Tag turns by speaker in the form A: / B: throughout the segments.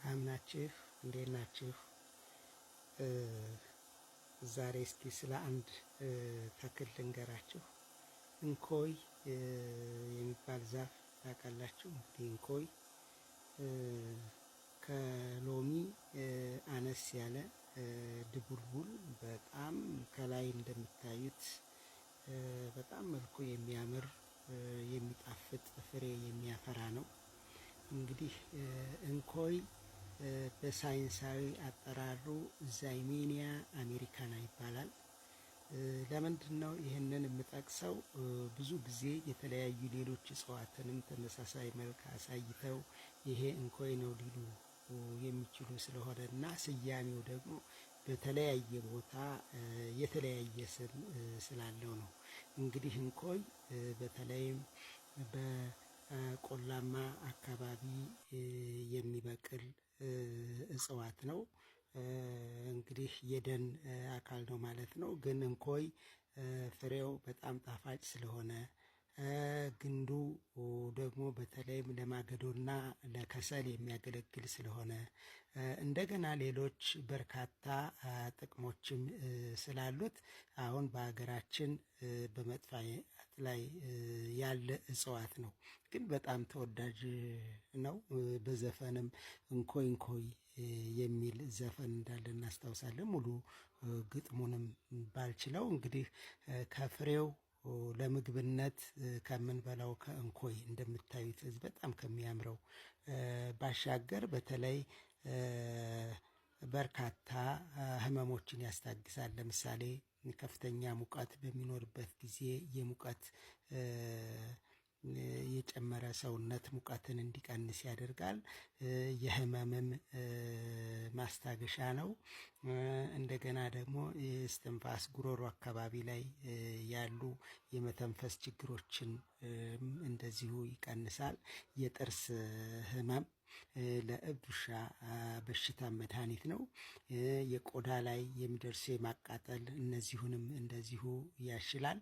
A: ሰላም ናችሁ? እንዴት ናችሁ? ዛሬ እስቲ ስለ አንድ ተክል ልንገራችሁ። እንኮይ የሚባል ዛፍ ታውቃላችሁ? እንግዲህ እንኮይ ከሎሚ አነስ ያለ ድቡልቡል፣ በጣም ከላይ እንደምታዩት በጣም መልኩ የሚያምር፣ የሚጣፍጥ ፍሬ የሚያፈራ ነው። እንግዲህ እንኮይ በሳይንሳዊ አጠራሩ Ximenia americana ይባላል። ለምንድን ነው ይህንን የምጠቅሰው? ብዙ ጊዜ የተለያዩ ሌሎች እጽዋትንም ተመሳሳይ መልክ አሳይተው ይሄ እንኮይ ነው ሊሉ የሚችሉ ስለሆነ እና ስያሜው ደግሞ በተለያየ ቦታ የተለያየ ስም ስላለው ነው። እንግዲህ እንኮይ በተለይም በቆላማ አካባቢ የሚበቅል እጽዋት ነው። እንግዲህ የደን አካል ነው ማለት ነው። ግን እንኮይ ፍሬው በጣም ጣፋጭ ስለሆነ፣ ግንዱ ደግሞ በተለይም ለማገዶና ለከሰል የሚያገለግል ስለሆነ፣ እንደገና ሌሎች በርካታ ጥቅሞችም ስላሉት አሁን በሀገራችን በመጥፋት ላይ ያለ እጽዋት ነው። ግን በጣም ተወዳጅ ነው። በዘፈንም እንኮይ እንኮይ የሚል ዘፈን እንዳለ እናስታውሳለን። ሙሉ ግጥሙንም ባልችለው፣ እንግዲህ ከፍሬው ለምግብነት ከምንበላው ከእንኮይ እንደምታዩት በጣም ከሚያምረው ባሻገር በተለይ በርካታ ህመሞችን ያስታግሳል። ለምሳሌ ከፍተኛ ሙቀት በሚኖርበት ጊዜ የሙቀት የጨመረ ሰውነት ሙቀትን እንዲቀንስ ያደርጋል። የህመምም ማስታገሻ ነው። እንደገና ደግሞ የእስትንፋስ ጉሮሮ አካባቢ ላይ ያሉ የመተንፈስ ችግሮችን እንደዚሁ ይቀንሳል። የጥርስ ህመም፣ ለእብድ ውሻ በሽታ መድኃኒት ነው። የቆዳ ላይ የሚደርሱ የማቃጠል እነዚሁንም እንደዚሁ ያሽላል።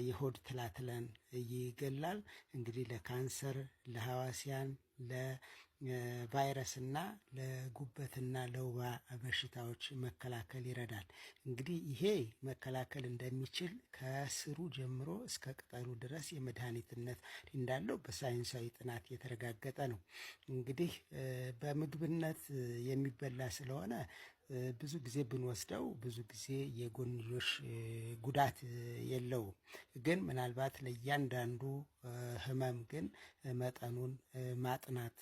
A: የሆድ ትላትለን ይገላል። እንግዲህ ለካንሰር፣ ለሐዋሲያን፣ ለቫይረስና ለጉበትና ለውባ በሽታዎች መከላከል ይረዳል። እንግዲህ ይሄ መከላከል እንደሚችል ከስሩ ጀምሮ እስከ ቅጠሉ ድረስ የመድኃኒትነት እንዳለው በሳይንሳዊ ጥናት የተረጋገጠ ነው። እንግዲህ በምግብነት የሚበላ ስለሆነ ብዙ ጊዜ ብንወስደው ብዙ ጊዜ የጎንዮሽ ጉዳት የለውም። ግን ምናልባት ለእያንዳንዱ ህመም ግን መጠኑን ማጥናት